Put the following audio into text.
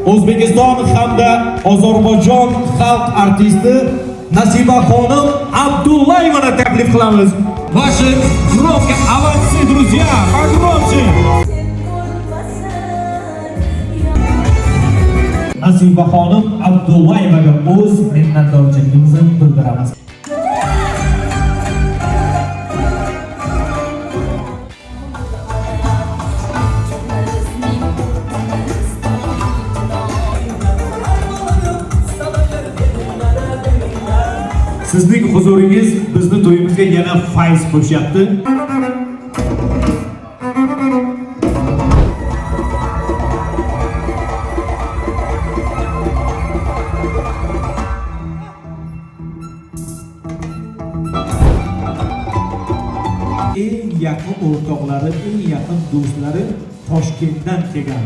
O'zbekiston hamda Ozarbayjon xalq artisti Nasibaxonim Abdullayevani taklif qilamiz. Ваши громкие овации, друзья, погромче! Nasibaxonim Abdullayevaga o'z minnatdorchiligimizni bildiramiz. Sizning huzuringiz bizni to'yimizga yana fayz qo'shyapti. Eng yaqin o'rtoqlari, eng yaqin do'stlari Toshkentdan kelgan.